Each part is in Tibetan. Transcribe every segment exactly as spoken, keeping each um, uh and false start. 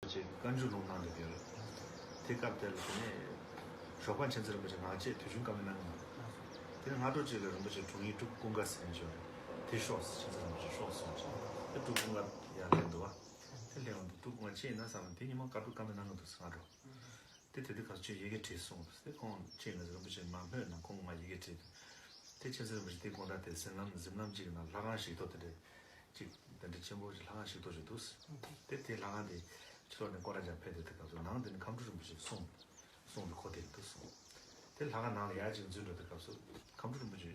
ཅིག་བཀའ་འགྱུར་ལུང་གནང་འདུག་ཡོད། དེ་སྐབས་དེ་ལ་དེ་ནས་ཞོགས་པ་མཁྱེན་བརྩེ་རིན་པོ་ཆེ་ངག་བཅད་དུས་རྒྱུན་བཀའ་མོལ་གནང་གི་འདུག་དེ་ནས་སྔ་དྲོ་གཅིག་ལ་རིན་པོ་ཆེ་དྲུང་ཡིག་སྤྲུལ་སྐུ་ཀུན་དགའ་ཟེར་མཁན་ཅིག་ཡོད་རེད། དེ་ཤོག་ཟེར། མཁྱེན་བརྩེ་རིན་པོ་ཆེ་ཤོག་གསུངས་ཅིང་། དེ་སྤྲུལ་སྐུ་ཀུན་དགའ་ཡར་སླེབས་འདུག་བ། དེ་སླེབས་འོང་དུས་སྤྲུལ་སྐུ་ཀུན་དགའ་ཅི་ཡིན་ན་བསམ་ནས་དེ་ཉི་མ་བཀའ་སྤྲུལ་བཀའ་མོལ་གནང་གི་འདུག་ཟེར། སྔ་དྲོ་དེ་དེ་དུས་སྐབས་སུ་ཁྱོད་ཡི་གེ་བྲིས་གསུངས་ཟེར། དེ་ཁོང་ཅི་ཡིན་ན་ཟེར། རིན་པོ་ཆེ་མ་སྨོས་ན་ཁོང་མ་ཡི་གེ་བྲིས་འདུག་དེ་མཁྱེན་བརྩེ་རིན་པོ་ཆེ་དེ་དགོང་དག་དེ་གཟིམ་ལམ་གཟིམ་ལམ་གཅིག་གི་ནང་ལྷ་ཁང་ཞིག་ཏུ་དེ་འདྲ་ཅིག་དེ་འདྲ་ཆེན་པོ་ཅིག་ལྷ་ཁང་ཞིག་ཏུ་ཅིག་འདུག་ཟེར། དེ་དེ་ལྷ་ཁང་དེ་ཕྱི་ལོགས་ནས་སྐོར་ར་རྒྱག་ཕེབས་དུས་དེ་སྐབས་སུ་ནང་དེ་ནས་མཁའ་འགྲོ་རིན་པོ་ཆེ་གསུང་གསུང་དུ་ཁོ་དེ་འདུག་གསུང་། དེ་ལྷ་ཁང་ནང་ལ་ཡར་ཅིག་འཛུལ་འགྲོ་དུས་སྐབས་སུ་མཁའ་འགྲོ་རིན་པོ་ཆེ་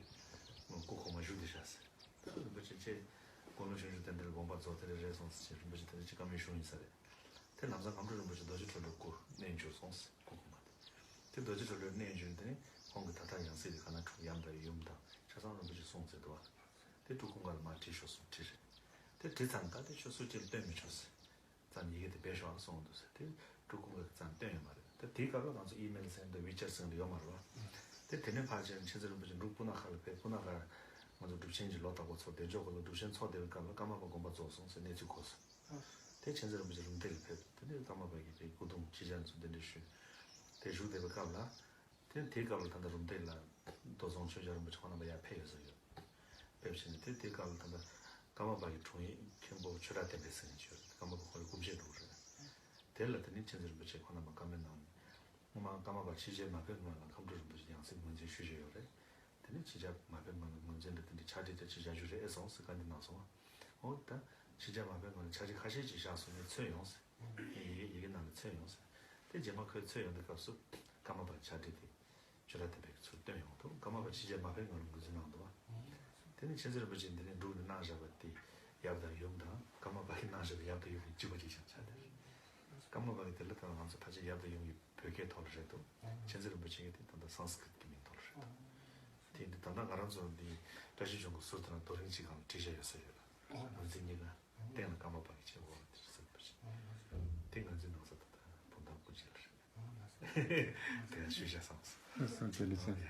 སྐུ་གོང་མ་བཞུགས་ཏེ་བཞག་ཟེར། དེ་རིན་པོ་ཆེ་ཁྱེད་དགུང་ལོ་ཆུང་ཆུང་དེ་འདྲ་ལ་དགོངས་པ་རྫོགས་དེ་འདྲ་རེད་སོང་ཟེར། རིན་པོ་ཆེ་དེ་འདྲ་ཅིག་བཀའ་མོལ་ཞུ་ཡིན་ས་རེད། དེ་ལམ་སང་མཁའ་འགྲོ་རིན་པོ་ཆེ་རྡོ་རྗེ་གྲོ་ལོད་སྐུ་གནས་འགྱུར་སོང་ཟེར། སྐུ་གོང་མ་དེ། དེ་རྡོ་རྗེ་གྲོ་ལོད་གནས་འགྱུར་དེ་ནས་ཁོང་གི་ད་ལྟ་ཡང་སྲིད་དེ་ག་ན་འཁྲུངས་ཡབ་དང་ཡུམ་དང་ཆ་ཚང་རིན་པོ་ཆེ་གསུངས་ཟེར་འདུག་བ། དེ་སྤྲུལ་སྐུ་ཀུན་དགའ་ལ་མར་བྲིས་ཤོག་གསུངས། བྲིས་རེད། དེ་བྲིས་ཚར་ནས་ད་དེ་ཁྱོད་སུ་གཅིག་ལ་སྟོན་མི་ཆོག་ཟེར། ཙམ་ཡི་གེ་དེ་སྦས་ཤོག་ཨ་གསུངས་འདུག་ཟེར། དེ་སྤྲུལ་སྐུ་ཀུན་དགའ་གིས་ཙམ་སྟོན་ཡོད་མ་རེད། ད་དེའི་སྐབས་ལ་ང་ཚོ་ཨི་མེལ་ཟེར་འདུག་ཝི་ཅེཊ་ཟེར་འདུག་ཡོད་མ་རེད་བ། དེ་དེ་ནས་ཕར་ཕྱིན་མཁྱེན་བརྩེ་རིན་པོ་ཆེ་འབྲུག་སྤུ་ན་ཁ་ལ་ཕེབས། སྤུ་ན་ཁ་ང་ཚོ་གྲུབ་ཆེན་གྱི་ལོ་རྟག་པར་ཚོགས། བདེ་མཆོག་གི་ལོ་གྲུབ་ཆེན་ཚོགས་བསྡད་པའི་སྐབས་ལ་ཀརྨ་པ་དགོངས་པ་རྫོགས་སོང་ཟེར་གནས་ཚུལ་གོ་སོང་། དེ་མཁྱེན་བརྩེ་རིན་པོ་ཆེ་རུམ་བཏེག་ལ་ཕེབས། དེ་ནས་ཀརྨ་པ་གིས་དེ་སྐུ་གདུང་ཕྱི་རྒྱལ་ཚོ་དེ་འདྲ་ཞུས། དེ་བཞུགས་བསྡད་པའི་སྐབས་ལ། དེ་དེའི་སྐབས་ལ་ད་ལྟ་རུམ་བཏེག་ལ་རྡོ་རྫོང་ཆོས་རྒྱལ་རིན་པོ་ཆེ་ཁོང་རྣམ་པ་ཡར་ཕེབས་ཡོད་ས་ཡོད། ཕེབས་ཕྱིན་ནས་དེ་དེའི་སྐབས་ལ་ད་ལྟ་ཀརྨ་པ་གི་དྲུང་ཡིག་མཁན་པོ་ཆོས་གྲགས་བསྟན་འཕེལ་ཟེར་མཁན་ཅིག་ཡོད་རེད། ཀརྨ་པ་ཁོ་རའི་སྐུ་མཆེད་འདྲ་བོ་རེད། དེ་ལ་དེ་ནས་མཁྱེན་བརྩེ་རིན་པོ་ཆེ་ཁོང་རྣམ་པ་བཀའ་མོལ་གནང་ནས། སྔོན་མ་ཀརྨ་པ་ཕྱི་རྒྱལ་མ་ཕེབས་སྔོན་ལ་མཁའ་འགྲོ་རིན་པོ་ཆེ་ཡང་སྲིད་ངོས་འཛིན་ཞུས་བཞག་ཡོད་རེད། དེ་ནས་ཕྱི་རྒྱལ་མ་ཕེབས་སྔོན་ལ་ངོས་འཛིན་དེ་དེ་འདྲའི་ཕྱག་བྲིས་དེ་ཅིག་བཞག་རྒྱུ་རེད་ཨེ་སོང་ཟེར་བཀའ་འདྲི་གནང་སོང་། འོ་ད་ཕྱི་རྒྱལ་མ་ཕེབས་སྔོན་ལ་ཕྱག་བྲིས་ཁ་ཤས་ཅིག་བཞག་སོང་ནས་འཚོལ་ཡོང་ཟེར། ངས་ཡི་གེ་ཡི་གེ་ནང་ལ་འཚོལ་ཡོང་ཟེར། དེ་རྗེས་མ་ཁོས་འཚོལ་ཡོང་དུས་སྐབས་སུ་ཀརྨ་པ་ཕྱག་བྲིས་དེ་ཆོས་གྲགས་བསྟན་འཕེལ་གྱིས་ཚུར་བཏོན་ཡོང་འདུག་ཀརྨ་པ་ཕྱི་རྒྱལ་མ་ཕེབས་སྔོན་ལ་ངོས་འཛིན་གནང་འདུག་བ། དེ་ནས་མཁྱེན་བརྩེ་རིན་པོ་ཆེས་འདི་ནས་འབྲུག་ནས་གནང་བཞག་པ་དེ་ཡབ་དང་ཡུམ་དང་། ཀརྨ་པ་གིས་གནང་བཞག་པ་ཡབ་དང་ཡུམ་གཉིས་གཅིག་པ་གཅིག་རྐྱང་ཆགས་ཏེ། ཀརྨ་པ་གིས་དེ་ལ་ད་ང་ཚོ་ཕལ་ཆེར་ཡབ་དང་ཡུམ་གྱི་བོད་སྐད་ཐོག་ལ་རེད་འདུག་མཁྱེན་བརྩེ་རིན་པོ་ཆེ་གིས་དེ་ད་ལྟ་སཾ་སྐྲྀཏ་གི་མིང་ཐོག་ལ་རེད་འདུག་དེ་འདི་ད་ལྟ་ང་རང་ཚོ་འདི་བཀྲ་ཤིས་ལྗོངས་ཀྱི་ཟུར་དེ་ན་རྡོ་རིང་གཅིག་སྒང་ལ་བྲིས་བཞག་ཡོད་ས་ཡོད་ལ། ངོས་འཛིན་གཉིས་ཀ་སྟེང་ལ་ཀརྨ་པ་གིས་བྱས། འོག་ལ་མཁྱེན་བརྩེ་རིན་པོ་ཆེ། དེ་ངོས་འཛིན་གནང་ས་ད་ལྟ་བུམ་ཐང་སྐུ་མཆེད་ལ་རེད། དེ་ཡང་ཞུས་བཞག་བསམ་སོང་། བསམ་ཚུལ་ལེགས་སོང་།